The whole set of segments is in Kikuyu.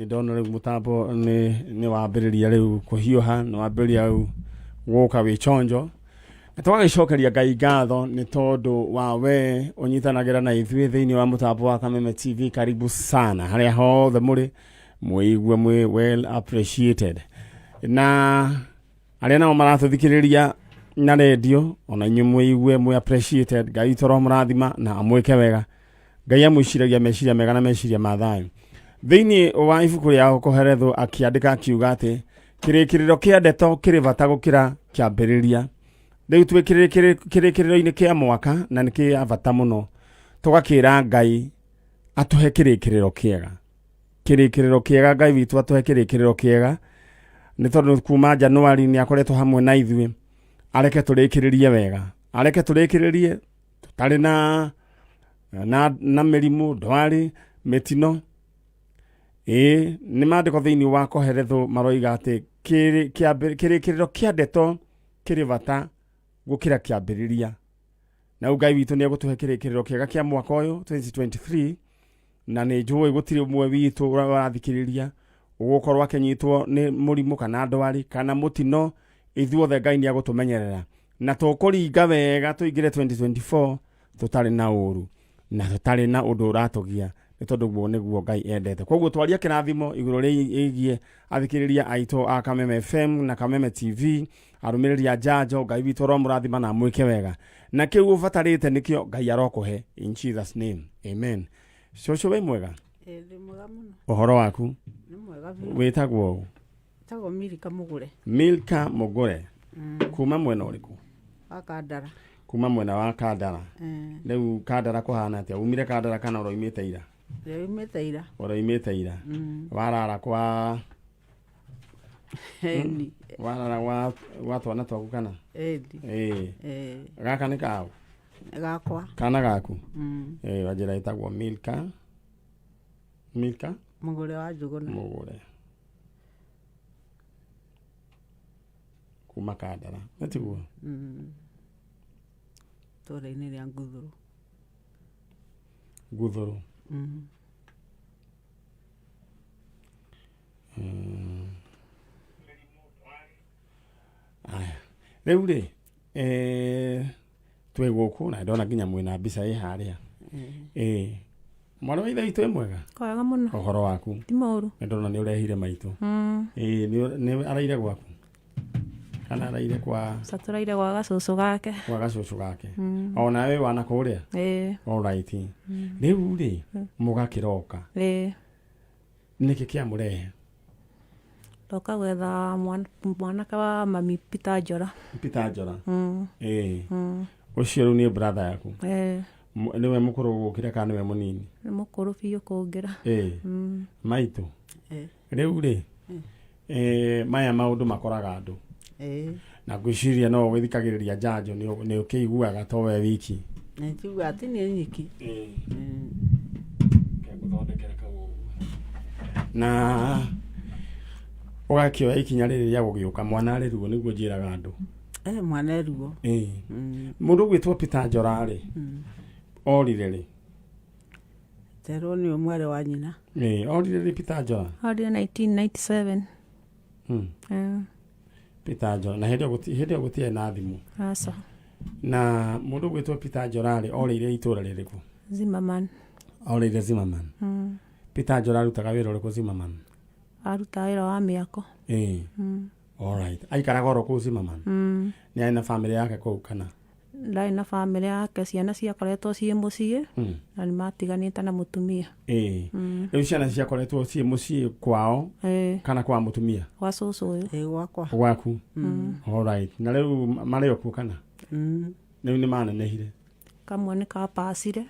Nĩ ndona rĩu mũtambo nĩ wambĩrĩria rĩu kũhiũha, nĩ wambĩrĩria rĩu gũka wĩ chonjo. Na tũgagĩcokeria Ngai ngatho nĩ tondũ wa we ũnyitanagĩra na ithuĩ thĩinĩ wa mũtambo wa Kameme TV. Karibu sana harĩa hothe mũrĩ, mwĩigue mwĩ well appreciated. Na arĩa nao maratũthikĩrĩria na rendio, ona inyuĩ mwĩigue mwĩ appreciated. Ngai witũ aromũrathima na amwĩke wega. Ngai amwĩciragia meciria mega na meciria ma thayũ. Thĩinĩ wa ibuku rĩa Kohelethu akĩandĩka akiuga atĩ kĩrĩkĩrĩro kĩa ndeto kĩrĩ bata gũkĩra kĩambĩrĩria. Rĩu twĩ kĩrĩkĩrĩro-inĩ kĩa mwaka na nĩ kĩa bata mũno tũgakĩra Ngai atũhe kĩrĩkĩrĩro kĩega. Kĩrĩkĩrĩro kĩega, Ngai witũ atũhe kĩrĩkĩrĩro kĩega, nĩ tondũ kuma Januari nĩ akoretwo hamwe na ithuĩ. Areke tũrĩkĩrĩrie wega, areke tũrĩkĩrĩrie tũtarĩ na mĩrimũ, ndwari, mĩtino. Ĩĩ nĩ maandĩko thĩinĩ wa Kohelethu maroiga atĩ kĩrĩkĩrĩro kĩa ndeto kĩrĩ bata gũkĩra kĩambĩrĩria. Na rĩu Ngai witũ nĩ egũtũhe kĩrĩkĩrĩro kĩega kĩa mwaka ũyũ 2023, na nĩ njũĩ gũtirĩ ũmwe witũ ũrathikĩrĩria ũgũkorwo akĩnyitwo nĩ mũrimũ kana ndwari kana mũtino. Ithuothe Ngai nĩ egũtũmenyerera na tũkũringa wega tũingĩre 2024 tũtarĩ na ũru na tũtarĩ na ũndũ ũratũgia, nĩ tondũ guo nĩguo Ngai endete. Koguo twaria kĩrathimo igũrũ rĩgiĩ athikĩrĩria aitũ a Kameme FM na Kameme TV, arũmĩrĩri a njanjo, Ngai witũ aromũrathima na amwĩke wega, na kĩu ũbatarĩte nĩkĩo Ngai arokũhe, in Jesus name, amen. Cũcũ wĩ mwega? Ĩĩ, ndĩ mwega mũno. Ũhoro waku? Nĩ mwega biũ. Wĩtagwo ũ? Njĩtagwo Milka Mũgũre. Milka Mũgũre. Kuma mwena ũrĩkũ? Wa Kandara. Kuma mwena wa Kandara. Rĩu Kandara kũhana atĩa? Umire Kandara kana ũroimĩte ira? Ndĩroimĩte ira. Ũroimĩte ira. Warara kwa Eni. Warara gwa twana twaku kana? Eni. Ĩĩ. Ĩĩ. Gaka nĩ kaũ? Nĩ gakwa. Kana gaku? Ĩĩ, wanjĩra ĩtagwo Milka. Milka? Mũgũre wa Njũgũna. Mũgũre. Kuma Kandara. Nĩ tiguo? Itũũra-inĩ rĩa Nguthũrũ. Nguthũrũ. Aya. Rĩu rĩ, twĩ gũkũ na ndona nginya mwĩna mbica ĩ harĩa. Ĩĩ. Mwarĩ wa ithe witũ, wĩ mwega? Kwega mũno. Ũhoro waku? Ti mũru. Nĩ ndona nĩ ũrehire maitũ. Ĩĩ, nĩ araire gwaku? Kana araire kwa Catũraire gwa gacũcũ gake. Kwa gacũcũ gake. O nawe wana kũrĩa? Ĩĩ. Alright. Rĩu rĩ, mũgakĩroka. Ĩĩ. Nĩkĩ kĩamũrehe? Ndoka gwetha mwanake wa mami Peter Njora. Peter Njora. Ĩĩ. Ũcio rĩu nĩ brother yaku? Ĩĩ. Nĩwe mũkũrũ gũkĩra kana nĩwe mũnini? Nĩ mũkũrũ biũ kũngĩra. Ĩĩ. Maitũ. Rĩu rĩ, maya maũndũ makoraga andũ. Na ngwĩciria no ũgĩthikagĩrĩria njanjo nĩ ũkĩiguaga to we wiki. Nĩ njiguaga ti niĩ nyiki. Reke ngũthondekere kau ũguo. Na ũgakĩoya ikinya rĩrĩ rĩa gũgĩũka mwana arĩ ruo, nĩguo njĩraga andũ. Mwana e ruo. Ĩĩ. Mũndũ ũgwĩtwo Peter Njora rĩ, orire rĩ? Njerwo nĩ mwarĩ wa nyina. Ĩĩ, orire rĩ Peter Njora? Orire 1997. Peter Njora na hĩndĩ ĩyo hĩndĩ ĩyo gũtiarĩ na thimũ. Aca. Na mũndũ ũgwĩtwo Peter Njora rĩ, orĩire itũra rĩrĩkũ? Zimmerman. Orĩire Zimmerman. Peter Njora arutaga wĩra ũrĩkũ Zimmerman? Arutaga wĩra wa mĩako. Ĩĩ. Alright. Aikaraga oro kũu Zimmerman? Nĩ arĩ na bamĩrĩ yake kũu kana? Ndarĩ na bamĩrĩ yake, ciana ciakoretwo ciĩ mũciĩ na nĩ matiganĩte na mũtumia. Ĩĩ. Rĩu ciana ciakoretwo ciĩ mũciĩ kwao kana kwa mũtumia? Gwa cũcũ ũyũ. Ĩĩ, gwakwa. Gwaku. Alright. Na rĩu marĩ o kuo kana? Rĩu nĩ manenehire? Kamwe nĩ kapacire.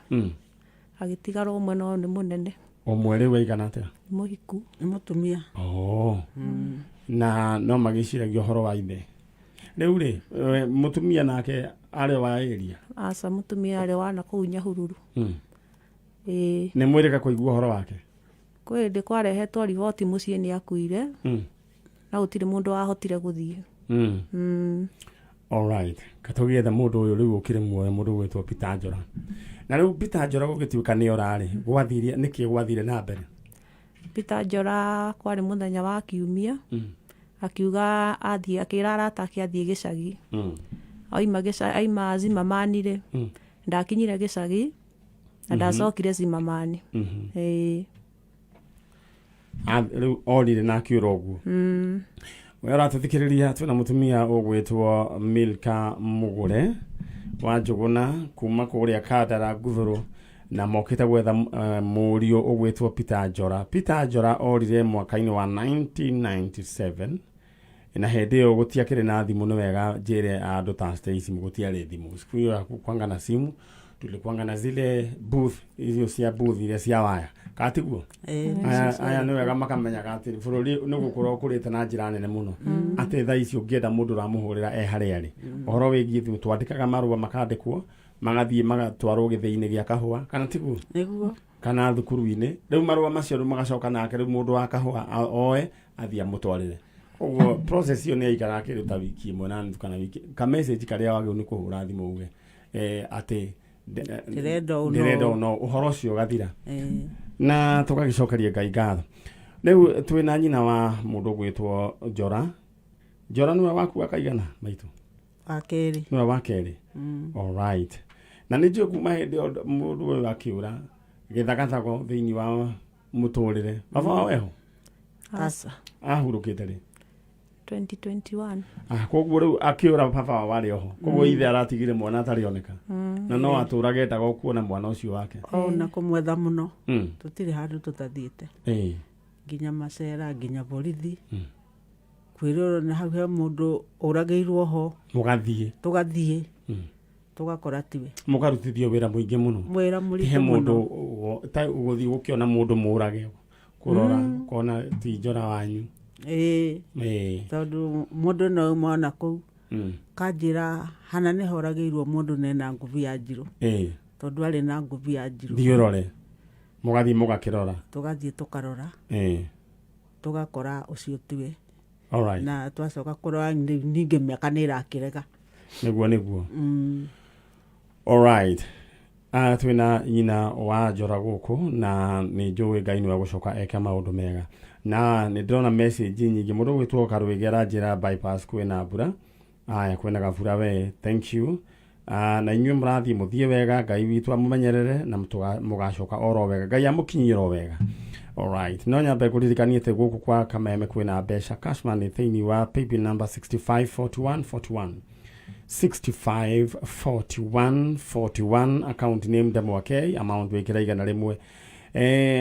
Agĩtigara ũmwe no nĩ mũnene. Ũmwe rĩu aigana atĩa? Nĩ mũhiku. Nĩ mũtumia. Oh. Na no magĩciragia ũhoro wa ithe. Rĩu rĩ, mũtumia nake arĩ wa area? Aca, mũtumia arĩ wa na kũu Nyahururu. Ĩĩ. Nĩ mwĩrĩga kũigua ũhoro wake? Kwĩ hĩndĩ kwarehetwo riboti mũciĩ nĩ akuire. Na gũtirĩ mũndũ wahotire gũthiĩ. Alright. Katũgĩetha mũndũ ũyũ rĩu ũkĩrĩ muoyo, mũndũ ũgwĩtwo Peter Njora. Na rĩu Peter Njora gũgĩtuĩka nĩ ora rĩ, gwathire nĩkĩ, gwathire na mbere? Peter Njora kwarĩ mũthenya wa kiumia. Akiuga athiĩ, akĩra arata ake athiĩ gĩcagi. Aima gĩca aima Zimamani rĩ, ndakinyire gĩcagi na ndacokire Zimamani. Ĩĩ. Rĩu orire na akiũra ũguo. We ũratũthikĩrĩria, twĩna mũtumia ũgwĩtwo Milka Mũgũre wa Njũgũna kuma kũrĩa Kandara Nguthũrũ, na mokĩte gwetha mũriũ ũgwĩtwo Peter Njora. Peter Njora orire mwaka-inĩ wa 1997, na hĩndĩ ĩyo gũtiakĩrĩ na thimũ. Nĩ wega njĩre andũ ta Stacy, gũtiarĩ thimũ siku hiyo, hakukwanga na simu, tulikuanga na zile booth, icio cia booth iria cia waya katiguo. Ĩĩ. Aya nĩ wega makamenyaga atĩ bũrũri nĩ gũkũra ũkũrĩte na njĩra nene mũno, atĩ thaa ici ũngĩenda mũndũ ũramũhũrĩra e harĩa arĩ. Ũhoro wĩgiĩ thimũ, twandĩkaga marũa, makandĩkwo, magathiĩ magatwarwo gĩthĩi-inĩ gĩa kahũa, kana tiguo? Nĩguo. Kana thukuru-inĩ. Rĩu marũa macio rĩu magacoka nake rĩu mũndũ wa kahũa oe athiĩ amũtwarĩre. Koguo process ĩyo nĩ yaikaraga kĩndũ ta wiki ĩmwe na nuthu kana wiki. Ka message karĩa wagĩrĩirwo nĩ kũhũra thimũ uge atĩ Ndĩrenda ũũ na ndĩrenda ũũ. ũũ na ũũ, ũhoro ũcio ũgathira. Ĩĩ. Na tũgagĩcokeria Ngai ngatho. Rĩu twĩna nyina wa mũndũ ũgwĩtwo Njora. Njora nĩwe waku akaigana maitũ? Wa kerĩ. Nĩwe wa kerĩ. Alright, na nĩ njũĩ kuma hĩndĩ ĩyo mũndũ ũyũ akĩũra gĩthagathago thĩinĩ wa mũtũrĩre. Baba wao eho? Aca. Ahurũkĩte rĩ? 2021. Ah, koguo rĩu akĩũra baba wao arĩ oho, koguo ithe aratigire mwana atarĩ oneka, na no atũraga endaga o kuona mwana ũcio wake. Ona kũmwetha mũno. Tũtirĩ handũ tũtathiĩte. Nginya macera, nginya borithi. Kwĩrwo na hau he mũndũ ũragĩirwo ho. Mũgathiĩ. Tũgathiĩ. Tũgakora tiwe. Mũkarutithio wĩra mũingĩ mũno. Wĩra He mũritũ mũndũ mũno. Ta ũgũthiĩ gũkĩona mũndũ mũrage, kũrora kona ti Njora wanyu. Ĩĩ. Ĩĩ. Tondũ mũndũ no mona kũu. Kanjĩra hana nĩ horagĩirwo mũndũ nena ngũbia njirũ. Tondũ arĩ na ngũbia njirũ. Thiĩ ũrore. Mũgathiĩ mũgakĩrora. Tũgathiĩ tũkarora. Tũgakora ũcio tiwe. Alright. Na twacoka kũrora rĩu ningĩ mĩaka nĩ ĩrakĩrega. Nĩguo. Alright. Twĩna nyina wa Njora gũkũ, na nĩ njũĩ Ngai nĩwe gũcoka eke maũndũ mega, na nĩ ndĩrona message nyingĩ. Mũndũ ũgwĩtwo Karwĩgĩ aranjĩra bypass kwĩna mbura. Aya, kwĩna gabura. We, thank you. Na inyuĩ mũrathiĩ, mũthiĩ wega, Ngai witũ amũmenyerere na mũgacoka oro wega, Ngai amũkinyie oro wega. Alright, no nyambe ngũririkanie atĩ gũkũ kwa Kameme kwĩna mbeca cash money thĩinĩ wa paybill number 654141, 654141, account name Ndemwa K, amount wĩkĩra 100.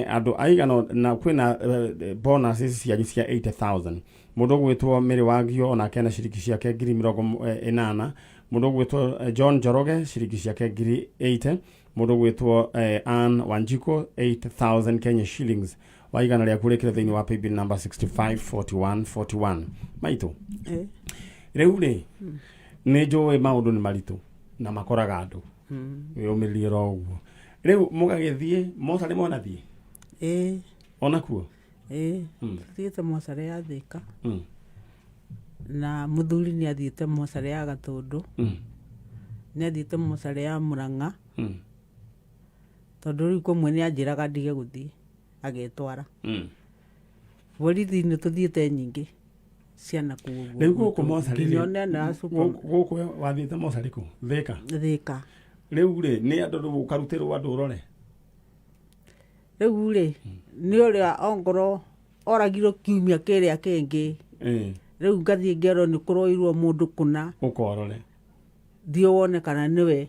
Andũ aigana na kwĩna bonuses cianyu cia 80,000. Mũndũ ũgwĩtwo Mary Wagio onake na ciringi ciake 80,000. Mũndũ ũgwĩtwo John Njoroge, ciringi ciake 80,000. Mũndũ ũgwĩtwo Ann Wanjiko, 8000 Kenya shillings. Wa 100 rĩaku rĩkĩre thĩinĩ wa paybill number 654141. Maitũ, Eh. rĩu rĩ nĩ njũĩ maũndũ nĩ maritũ na makoraga andũ, wĩyũmĩrĩrie ro ũguo. Rĩu mũgagĩthiĩ mocarĩ, mwanathiĩ? Ĩĩ. Onakuo? Ĩĩ. Tuthiĩte mocarĩ ya Thĩka. Na mũthuri nĩ athiĩte mocarĩ ya Gatũndũ. Nĩ athiĩte mocarĩ ya Mũrang'a. Tondũ rĩu kũmwe nĩ anjĩraga ndige gũthiĩ, agetwara. Borithi nĩ tũthiĩte nyingĩ ciana kũu ũguo. Rĩu gũkũ mocarĩ Nginya rĩ, onena ya super. Gũkũ wathiĩte mocarĩ kũ? Thĩka? Thĩka. Rĩu rĩ nĩ andũ rĩu ũkarutĩrwo andũ ũrore? Rĩu rĩ nĩ ũrĩa ongorwo oragirwo kiumia kĩrĩa kĩngĩ. Rĩu ngathiĩ ngerwo nĩ kũroirwo mũndũ kũna. Ũkorore. Thiĩ wone kana nĩwe.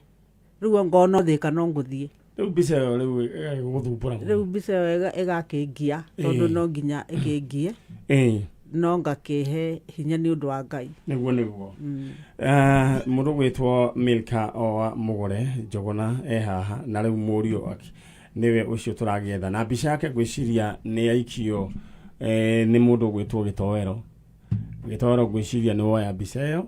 Rĩu ongorwo no Thĩka no ngũthiĩ. Rĩu mbica ĩyo rĩu ĩgagĩgũthumbũra mũno. Rĩu mbica ĩyo ĩgakĩngia tondũ no nginya ĩkĩngie, no ngakĩhe hinya nĩ ũndũ wa Ngai. Nĩguo. Mũndũ gwĩtwo Milka oa Mũgũre Njũgũna e haha, na rĩu mũriũ nĩwe ũcio tũragĩetha, na mbica yake ngwĩciria nĩ yaikio nĩ mũndũ ũgwĩtwo Gĩtoero. Gĩtoero, ngwĩciria nĩ woya mbica ĩyo,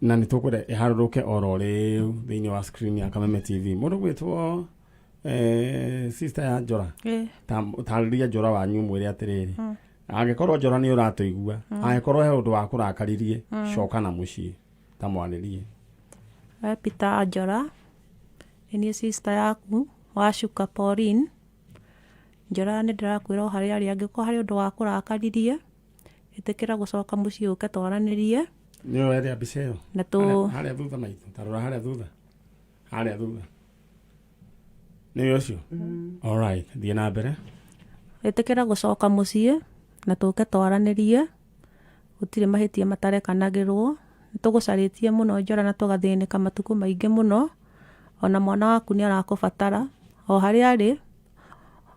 na nĩ tũkwenda ĩharũrũke oro rĩu thĩinĩ wa screen ya Kameme TV. Mũndũ gwĩtwo sister ya Njora, tarĩria Njora wanyu, mwĩre atĩrĩrĩ, angĩkorwo Njora nĩ ũratũigua, angĩkorwo he ũndũ wa kũrakaririe, coka na mũciĩ, ta mwarĩrie. We Peter Njora, nĩ niĩ sister yaku Wacuka Pauline. Njora nĩ ndĩrakwĩra o harĩa arĩ angĩkorwo harĩ ũndũ wakũrakaririe ĩtĩkĩra gũcoka mũciĩ ũke twaranĩrie. Nĩ ũĩ ĩrĩa mbica ĩyo? Na tũ Harĩa thutha maitũ, ta rora harĩa thutha. Harĩa thutha. Nĩ ũcio? All right, thiĩ na mbere. Ĩtĩkĩra gũcoka mũciĩ na tũke twaranĩrie. Gũtirĩ mahĩtia matarekanagĩrwo. Nĩ tũgũcarĩtie mũno Njora na tũgathĩnĩka matukũ maingĩ mũno. Ona mwana waku nĩ arakũbatara o harĩa arĩ.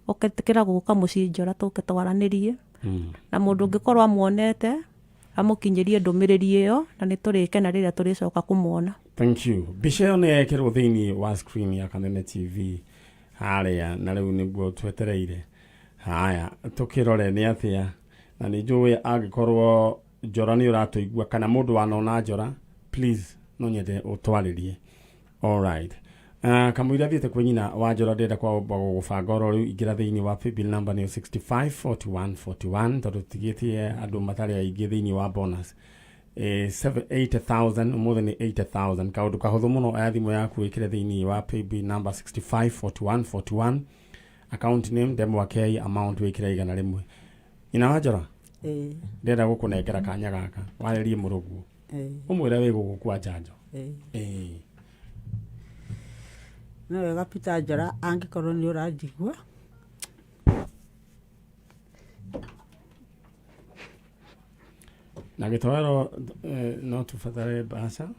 Ũgetĩkĩra gũka mũciĩ Njora tũke twaranĩrie. Na mũndũ ũngĩkorwo amuonete amũkinyĩrie ndũmĩrĩri ĩyo na nĩ tũrĩkena rĩrĩa tũrĩcoka kũmuona. Thank you. Mbica ĩyo nĩ yekĩrwo thĩinĩ wa screen ya Kameme TV harĩa na rĩu nĩguo twetereire. Haya, tũkĩrore nĩ atĩa na nĩ njũĩ angĩkorwo Njora nĩ ũratũigua kana mũndũ wanona Njora, please no nyende ũtwarĩrie. All right. Kamũira thiĩte kwĩ nyina wa Njora ndĩrenda kwamba gũgũbanga oro rĩu ingĩra thĩinĩ wa paybill number nĩyo 654141 tondũ tũtigĩtie andũ matarĩ aingĩ thĩinĩ wa bonus. 80,000 ũmũthĩ nĩ 80,000 kaũndũ kahũthũ mũno oya thimũ yaku wĩkĩre thĩinĩ wa paybill number 654141 account name Ndemwa K amount wĩkĩre 100. Nyina wa Njora ndĩrenda gũkũnengera kanya gaka warĩrie mũrũguo ũmwĩre wĩ gũkũ kwa njanjo. Nĩ wega Peter Njora angĩkorwo nĩ ũranjigua. Na gĩtoero no tũbatare mbaca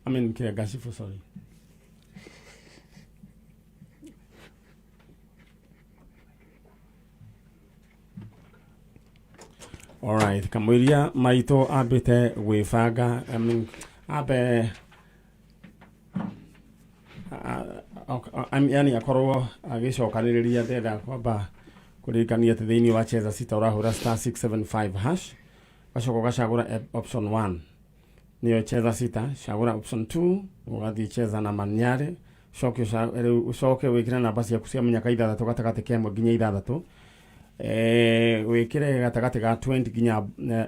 I mean kĩrĩa ngacibũ sorry. Alright, kamũiria maitũ ambĩte gwĩbanga I mean, ambe yani akorwo agĩcokanĩrĩria ndenda kwamba kũririkania atĩ thĩinĩ wa cheza sita ũrahũra star 675 hash ũgacoka ũgacagũra option 1 nĩyo cheza sita cagũra option 2 ũgathiĩ cheza na manyarĩ ũcoke rĩu ũcoke wĩkĩre namba ciaku cia mĩnyaka ithathatũ gatagatĩ ka ĩmwe nginya ithathatũ wĩkĩre gatagatĩ ga 20 nginya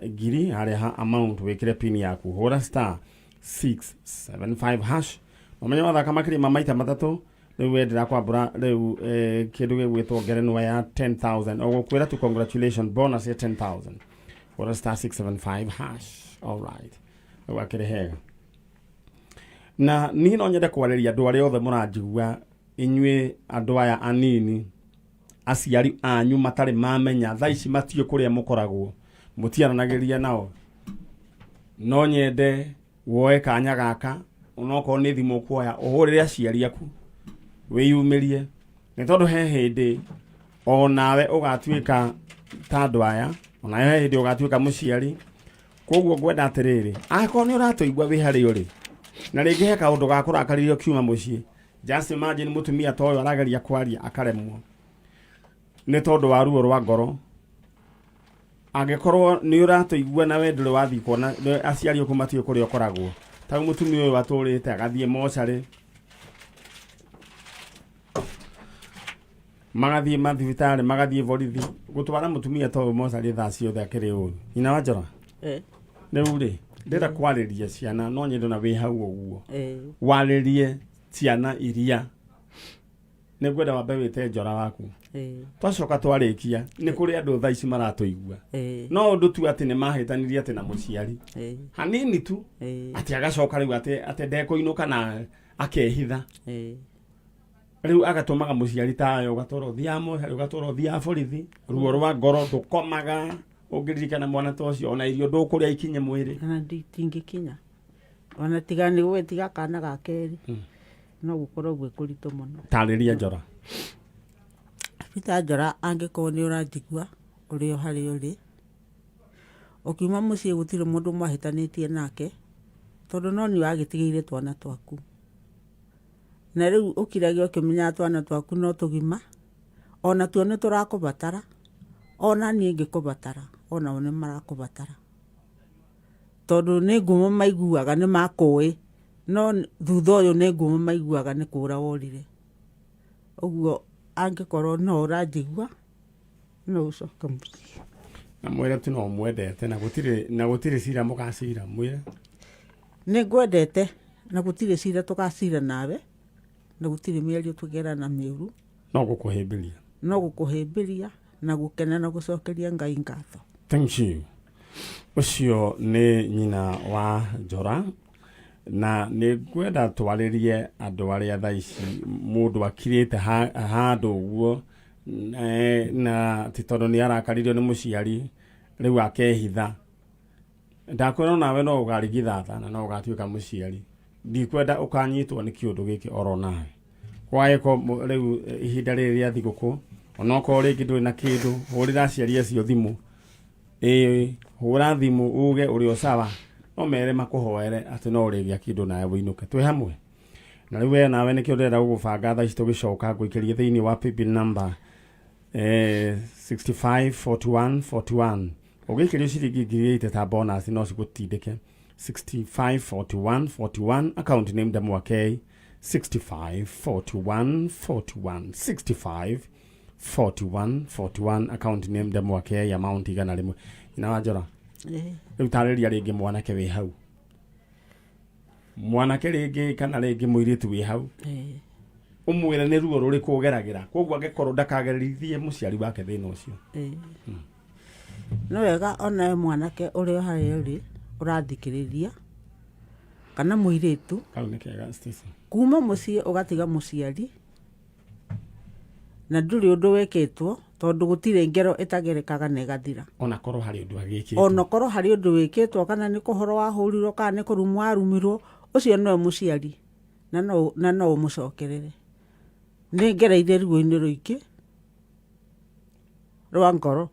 ngiri harĩa ha amount wĩkĩre pin yaku hũra star 675 hash ũmenye wathaka makĩria ma maita matatũ rĩu we ndĩrakwambũra rĩu kĩndũ gĩgwĩtwo ngerenwa ya 10000 ũgũkwĩra tu congratulation bonus ya 10000 hũra star 675 hash all right rĩu akĩrĩ hega na niĩ no nyende kwarĩria andũ arĩa othe mũranjigua inyuĩ andũ aya anini aciari anyu matarĩ mamenya thaa ici matiũ kũrĩa mũkoragwo mũtiaranagĩria nao no nyende woe kanya gaka onokorwo nĩ thimũ ũkuoya ũhũrĩre aciari aku wĩyumĩrie nĩ tondũ he hĩndĩ onawe ũgatuĩka ta andũ aya onawe he hĩndĩ ũgatuĩka mũciari koguo ngwenda atĩrĩrĩ angĩkorwo nĩ ũratũigua wĩ harĩa ũrĩ na rĩngĩ he kaũndũ ga kũrakaririo kiuma mũciĩ just imagine mũtumia ta ũyũ arageria kwaria akaremwo nĩ tondũ wa ruo rwa ngoro angĩkorwo nĩ ũratũigua na we ndũrĩ wathiĩ kuona aciari aku matiũĩ kũrĩa ũkoragwo ta rĩu mũtumia ũyũ atũrĩte agathiĩ mocarĩ magathiĩ mathibitarĩ magathiĩ borithi gũtwara mũtumia ta ũyũ mocarĩ thaa ciothe akĩrĩ ũru nyina wa njora rĩu rĩ ndĩrenda kwarĩria ciana no nyende na wĩ hau ũguo warĩrie ciana iria nĩ ngwenda wambe wĩte njora waku twacoka twarĩkia nĩ kũrĩ andũ thaa ici maratũigua no ũndũ tu atĩ nĩ mahĩtanirie atĩ na mũciari hanini tu atĩ agacoka rĩu atĩ atĩ ndekũinũka na akehitha rĩu agatũmaga mũciari tayo ũgatũra ũthiaga mocarĩ ũgatũra ũthiaga borithi ruo rwa ngoro ndũkomaga ũngĩririkana mwana ta ũcio ona irio ndũkũrĩa ikinye mwĩrĩ Ona itingĩkinya ona tiga nĩ gwĩ tiga kana ga kerĩ no gũkorwo gwĩ kũritũ mũno. Tarĩria Njora. Peter Njora angĩkorwo nĩ ũranjigua ũrĩ o harĩa ũrĩ, ũkiuma mũciĩ gũtirĩ mũndũ mwahĩtanĩtie nake tondũ no niĩ wagĩtigĩire twana twaku. Na rĩu ũkirage ũkĩmenyaga twana twaku no tũgima, ona tuo nĩ tũrakũbatara, ona niĩ ngĩkũbatara, onao nĩ marakũbatara. Tondũ nĩ ngumo maiguaga nĩ makũĩ, no thutha ũyũ nĩ ngumo maiguaga nĩ kũra worire. Ũguo angĩkorwo no ũranjigua, no ũcoke mũciĩ. Na mwĩre tu no ũmwendete na gũtirĩ na gũtirĩ cira mũgacira mwĩre. Nĩ ngwendete na gũtirĩ cira tũgacira nawe, na gũtirĩ mĩario tũgerana mĩũru. No gũkũhĩmbĩria. No gũkũhĩmbĩria na gũkena na gũcokeria Ngai ngatho. Thank you. Ũcio nĩ nyina wa Njora na nĩ ngwenda twarĩrie andũ arĩa thaa ici mũndũ akirĩte handũ ũguo na ti tondũ nĩ arakaririo nĩ mũciari rĩu akehitha. Ndakwĩra onawe no ũkarigithatha na no ũgatuĩka mũciari. Ndikwenda ũkanyitwo nĩ kĩũndũ gĩkĩ oro nawe. Gwagĩkorwo rĩu ihinda rĩrĩ rĩa thigũkũ onokorwo rĩngĩ ndũrĩ na kĩndũ hũrĩra aciari acio thimũ. Ĩĩ hũra thimũ uge ũrĩ o sawa no mere makũhoere atĩ no ũrĩgĩa kĩndũ nawe ũinũke. Twĩ hamwe? Na rĩu we nawe nĩkĩo ndĩrenda gũgũbanga thaa ici tũgĩcoka ngũikĩrie thĩinĩ wa paybill number 65 41 41. Ũgĩikĩrio ciringi 8,000 ta bonus no cigũtindĩke. 65 41 41 account name Ndemwa K. 65 41 41 65 41 41 account name Ndemwa K amount 100. Nyina wa Njora. Rĩu tarĩria rĩngĩ mwanake wĩ hau. Mwanake rĩngĩ kana rĩngĩ mũirĩtu wĩ hau. Ũmwĩre nĩ ruo rũrĩkũ ũgeragĩra. Koguo angĩkorwo ndakagerithie mũciari wake thĩna ũcio. Nĩ wega onawe mwanake ũrĩa harĩa ũrĩ ũrathikĩrĩria kana mũirĩtu Kau nĩ kega Stacy. Kuma mũciĩ ũgatiga mũciari na ndũrĩ ũndũ wĩkĩtwo tondũ gũtirĩ ngero ĩtagerekaga na ĩgathira. Ona korwo harĩ ũndũ agĩkĩtwo. Ona korwo harĩ ũndũ wĩkĩtwo kana nĩ kũhoro wahũrirwo kana nĩ kũrumwo warumirwo, ũcio nĩwe mũciari na no na no ũmũcokerere. Nĩ ngereire ruo-inĩ rũingĩ rwa ngoro.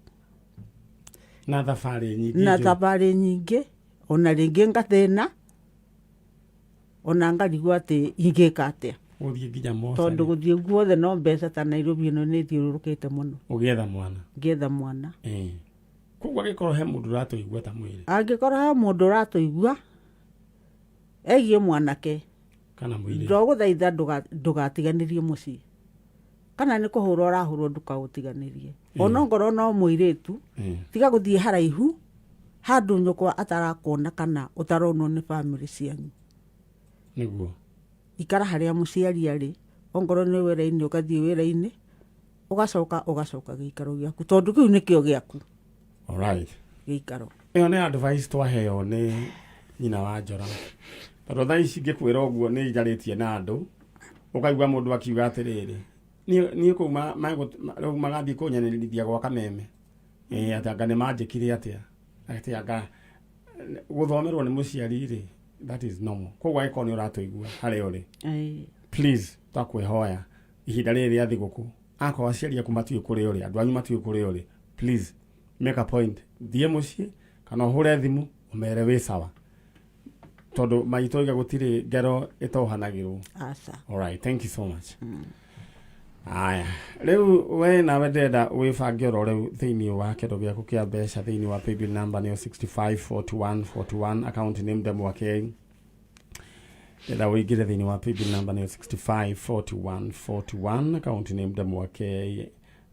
Na thabarĩ nyingĩ. Na thabarĩ nyingĩ, ona rĩngĩ ngathĩna, ona ngarigwo atĩ ingĩka atĩa. Gũthiĩ nginya mocarĩ. Tondũ gũthiĩ guothe no mbeca ta Nairobi ĩno nĩ thiũrũrũkĩte mũno. Ũgĩetha mwana. Ngĩetha mwana. Koguo angĩkorwo he mũndũ ũratũigua ta mwĩrĩ. Angĩkorwo he mũndũ ũratũigua egiĩ mwanake. Kana mũirĩtu. Ndagũthaitha ndũgatiganĩrie mũciĩ. Kana nĩ kũhũrwo ũrahũrwo ndũkaũtiganĩrie. Ona ongorwo no mũirĩtu, tiga gũthiĩ haraihu handũ nyũkwa atarakuona kana ũtaronwo nĩ bamĩrĩ cianyu. Nĩguo. Ikara harĩa mũciari arĩ, ongorwo nĩ wĩra-inĩ ũgathiĩ wĩra-inĩ, ũgacoka ũgacoka gĩikaro gĩaku tondũ kĩu nĩkĩo gĩaku. Alright. Gĩikaro. Ĩyo nĩ advice twaheo nĩ nyina wa Njora. Tondũ thaa ici ngĩkwĩra ũguo nĩ njarĩtie na andũ, ũkaigua mũndũ akiuga atĩrĩrĩ, niĩ kũu rĩu magathiĩ kũnyanĩrithia gwa kameme. Atĩ anga nĩ manjĩkire atĩa? Atĩ anga gũthomerwo nĩ mũciari rĩ, that is normal. Koguo angĩkorwo nĩ ũratũigua harĩa ũrĩ, please twakwĩhoya ihinda rĩrĩ rĩa thigũkũ, akorwo aciari aku matiũĩ kũrĩa ũrĩ, andũ anyu matiũĩ kũrĩa ũrĩ, please make a point, thiĩ mũciĩ kana ũhũre thimũ ũmere wĩ sawa, tondũ maitũ oiga gũtirĩ ngero ĩtohanagĩrwo. Aca. All right, thank you so much. Aya, rĩu we nawe ndĩrenda wĩbange oro rĩu thĩinĩ wa kĩndũ gĩaku kĩa mbeca thĩinĩ wa paybill number nĩyo 654141 account name Ndemwa K. Ndĩrenda ũingĩre thĩinĩ wa paybill number nĩyo 654141 account name Ndemwa K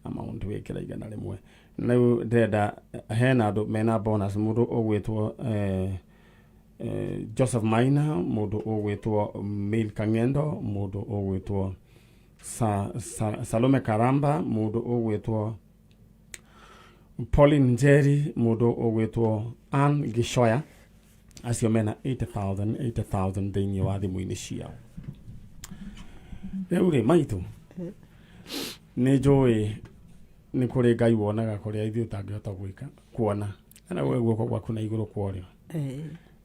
amount wĩkĩra 100. Rĩu ndĩrenda hena andũ mena bonus, mũndũ ũgwĩtwo Joseph Maina, mũndũ ũgwĩtwo Mil Kang'endo, mũndũ ũgwĩtwo Salome Karamba, mũndũ ũgwĩtwo Pauline Njeri, mũndũ ũgwĩtwo Ann Gishoya, acio mena 80,000 80,000 thĩinĩ wa thimũ-inĩ ciao. Rĩu rĩ maitũ, nĩ njũĩ nĩ kũrĩ Ngai wonaga kũrĩa ithuĩ ũtangĩhota gwĩka kuona, na we guoko gwaku na igũrũ kwa ũrĩo.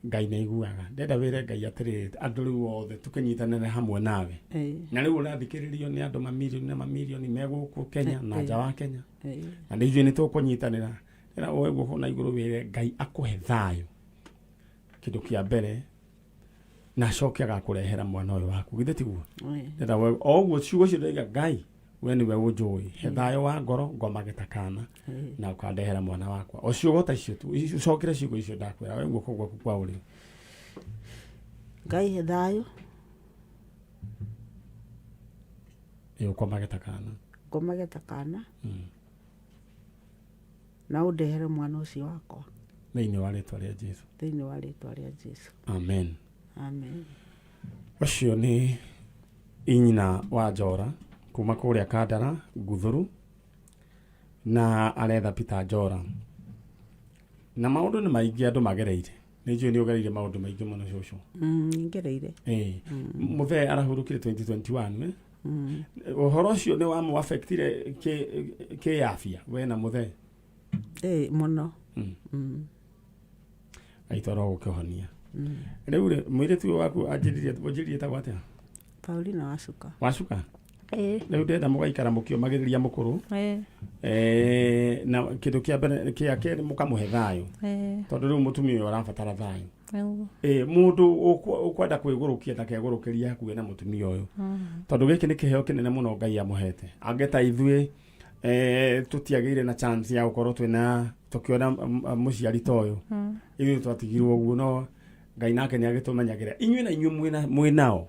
Ngai nĩ aiguaga. Ndenda wĩre Ngai atĩrĩrĩ, andũ rĩu othe tũkĩnyitanĩre hamwe nawe. Na rĩu ũrathikĩrĩrio nĩ andũ mamirioni na mamirioni me gũkũ Kenya na nja wa Kenya. Na nĩ ithuĩ nĩ tũkũnyitanĩra. Ndĩrenda woe guoko na igũrũ wĩre Ngai akũhe thayũ. Kĩndũ kĩa mbere, na acoke agakũrehera mwana ũyũ waku. Githĩ tiguo? Ndĩrenda woe o ũguo ciugo icio ndĩraiga, Ngai we nĩwe ũnjũĩ, he thayũ wa ngoro ngomage ta kana na ũkandehera mwana wakwa. O ciugo ta icio tu, ũcokere ciugo icio ndakwĩra, we guoko gwaku kwa ũrĩo. Ngai he thayũ. Ĩ, ũkomage ta kana. Ngomage ta kana. Na ũndehere mwana ũcio wakwa. Thĩinĩ wa rĩtwa rĩa Jesu. Thĩinĩ wa rĩtwa rĩa Jesu. Amen. Amen. Ũcio nĩ inyina wa Njora kuma kũrĩa Kandara Nguthuru. Na aretha Peter Njora na maũndũ nĩ maingĩ andũ magereire. Nĩ njũĩ nĩ ũgereire maũndũ maingĩ mũno cũcũ. Ngereire. Ĩĩ. Mũthee arahurũkire 2021 eh? Ũhoro ũcio nĩ wamũ affectire kĩ afya we na mũthee? Ĩĩ, mũno. Aitwara gũkĩhonia. Rĩu rĩ, mũirĩtu ũyũ waku anjĩrire ũnjĩrire etagwo atĩa? Paulina Wacuka. Wacuka. Ĩĩ. Rĩu ndĩrenda mũgaikara mũkĩũmagĩrĩria mũkũrũ. Ĩĩ. Na kĩndũ kĩa mbere kĩa kerĩ mũkamũhe thayũ. Ĩĩ. Tondũ rĩu mũtumia ũyũ arabatara thayũ. Nĩguo. Ĩĩ, mũndũ ũkwenda kwĩgũrũkia ndakegũrũkĩrie hakuhĩ na mũtumia ũyũ. Tondũ gĩkĩ nĩ kĩheo kĩnene mũno Ngai amũhete. Angĩ ta ithuĩ tũtiagĩire na chance ya gũkorwo twĩna tũkĩona mũciari ta ũyũ. Ithuĩ twatigirwo ũguo, no Ngai nake nĩ agĩtũmenyagĩra. Inyuĩ na inyuĩ mwĩ nao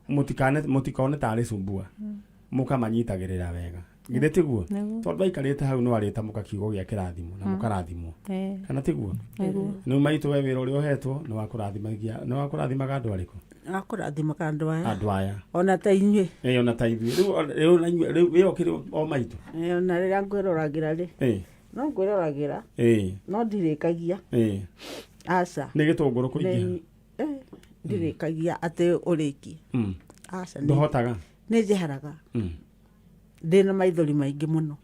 mũtikone tarĩ cumbua, mũkamanyitagĩrĩra wega, githĩ tiguo? Nĩguo. Tondũ aikarĩte hau no arĩtamũka kiugo gĩa kĩrathimo na mũkarathimwo. Ĩĩ. Kana tiguo? Nĩguo. Rĩu maitũ, we wĩra ũrĩa ũhetwo nĩ wa kũrathimagia, nĩ wa kũrathimaga andũ arĩkũ? Akũrathimaga andũ aya. Andũ aya. Ona ta inyuĩ. Ĩĩ, ona ta ithuĩ rĩu na inyuĩ rĩu wĩ ũkĩrĩ o maitũ. Ĩĩ, ona rĩrĩa ngwĩroragĩra rĩ, no ngwĩroragĩra, no ndirĩkagia. Aca. Nĩ gĩtũngũrũ kũingĩha. Ndirĩkagia atĩ ũrĩkie. Aca. Ndũhotaga. Nĩ njeheraga ndĩna maithori maingĩ mũno.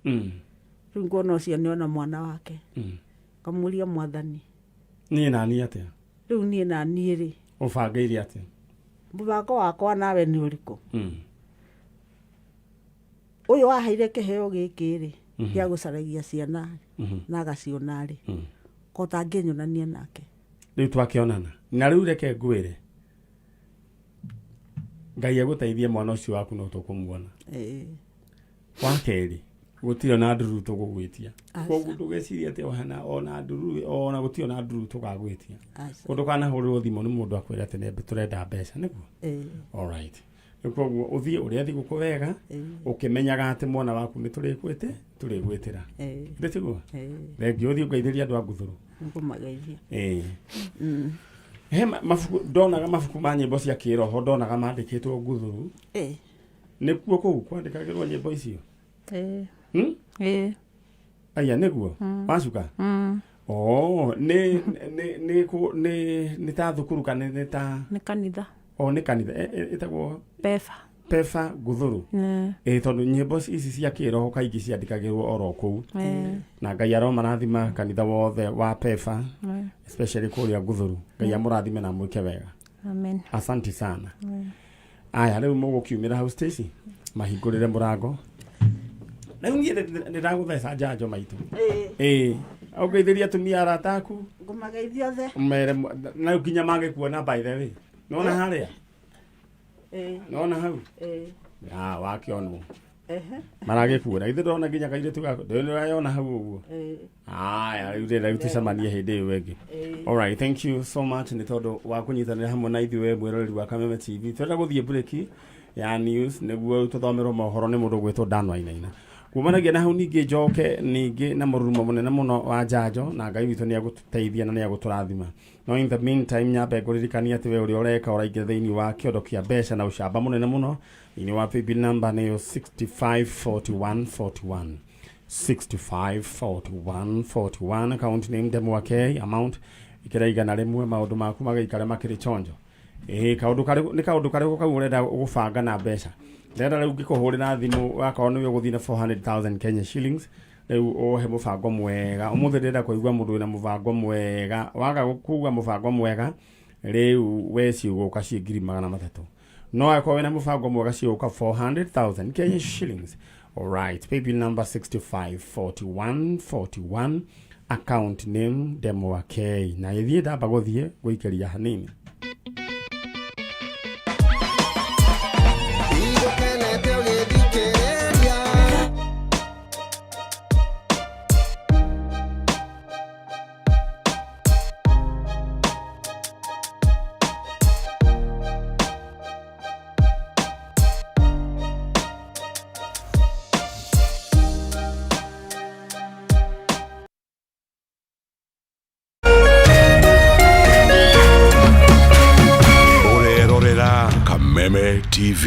Rĩu nguona ũcio nĩona mwana wake, ngamũria Mwathani, Niĩ na niĩ atĩa? Rĩu niĩ na niĩ rĩ, Ũbangĩire atĩa? Mũbango wakwa nawe nĩ ũrĩkũ? Ũyũ waheire kĩheo gĩkĩ rĩ, gĩa gũcaragia ciana na agaciona rĩ, ko ũtangĩnyonania nake? Rĩu twakĩonana na rĩu reke ngwĩre, Ngai agũteithie, mwana ũcio waku no tũkũmuona. Wa kerĩ, gũtirĩ ona ndururu tũgũgwĩtia. Aca. Koguo ndũgecirie atĩ ona ndururu, ona gũtirĩ ona ndururu tũgagwĩtia. Aca. Ũndũ kanahũrĩrwo thimũ nĩ mũndũ akwĩra atĩ nĩ tũrenda mbeca, nĩguo? Alright, rĩu koguo ũthiĩ ũrĩa thigũkũ wega, ũkĩmenyaga atĩ mwana waku nĩ tũrĩkwĩtĩ tũrĩgwĩtĩra. Githĩ tiguo? Thengiũ, ũthiĩ ũngeithĩrie andũ a nguthũrũ. Nĩngũmageithia. Ĩĩ. He mabuku ndonaga, mabuku ma nyĩmbo cia kĩroho ndonaga mandĩkĩtwo nguthũrũ. Nĩkuo kũu kwandĩkagĩrwo nyĩmbo icio? Ĩĩ. Hmm? Ĩĩ. Aya nĩguo wacuka. Oh, nĩ nĩ ta thukuru kana nĩ ta? Nĩ kanitha. O nĩ kanitha. Ĩtagwo? Pefa. Pefa nguthũrũ. Ĩĩ. Ĩ, tondũ nyĩmbo ici cia kĩroho kaingĩ ciandĩkagĩrwo oro kũu. Na Ngai aromarathima kanitha wothe wa Pefa, especially kũrĩa nguthũrũ. Ngai amũrathime na amwĩke wega. Amen. Asante sana. Aya, rĩu mũgũkiumĩra hau, Stacy mahingũrĩre mũrango. Rĩu niĩ nĩ ndagũtheca njanjo maitũ. Ĩĩ, ũngeithĩria atumia arata aku. Ngũmageithia othe. Mere na nginya mangĩkuona. By the way, nona harĩa, nona hau. Ah, wakĩonwo. Maragĩkuona, githĩ ndona nginya kairĩtu gaku ndĩrayona hau ũguo? Aya, rĩu ndĩrenda rĩu tũcemanie hĩndĩ ĩyo ĩngĩ. Alright, thank you so much nĩ tondũ wa kũnyitanĩra hamwe na ithuĩ, we mwĩroreri wa Kameme TV. Twenda gũthiĩ break ya news nĩguo tũthomerwo mohoro nĩ mũndũ gwĩtwo Dan Wainaina. Kumanagia na hau ningĩ njoke ningĩ na mũrurumo mũnene mũno wa njanjo, na Ngai witũ nĩ agũtũteithia na nĩ agũtũrathima. No in the meantime, nyambe ngũririkania atĩ we ũrĩa ũreka ũraingĩra thĩinĩ wa kĩondo kĩa mbeca na ũcamba mũnene mũno thĩinĩ wa paybill number nĩyo 654141, 654141, account name Ndemwake, amount ikĩra 100, maũndũ maku magaikare makĩrĩ chonjo. Ĩĩ, kaũndũ karĩkũ, nĩ kaũndũ karĩkũ kau ũrenda gũbanga na mbeca? Ndĩrenda rĩu ngĩkũhũrĩra thimũ, wakorwo nĩwe ũgũthiĩ na 400,000 Kenya shillings, rĩu ũhe mũbango mwega. Ũmũthĩ ndĩrenda kũigua mũndũ wĩna mũbango mwega. Waga kuga mũbango mwega, rĩu we ciũgũka ciĩ 300,000, no angĩkorwo wĩna mũbango mwega ciũka 400,000 Kenya shillings. Alright, paybill number 654141, account name Demo K. Na ithiĩ ndamba gũthiĩ gũikĩria hanini. Igũkenete ũgĩthikĩrĩria. Ũrerorera Kameme TV.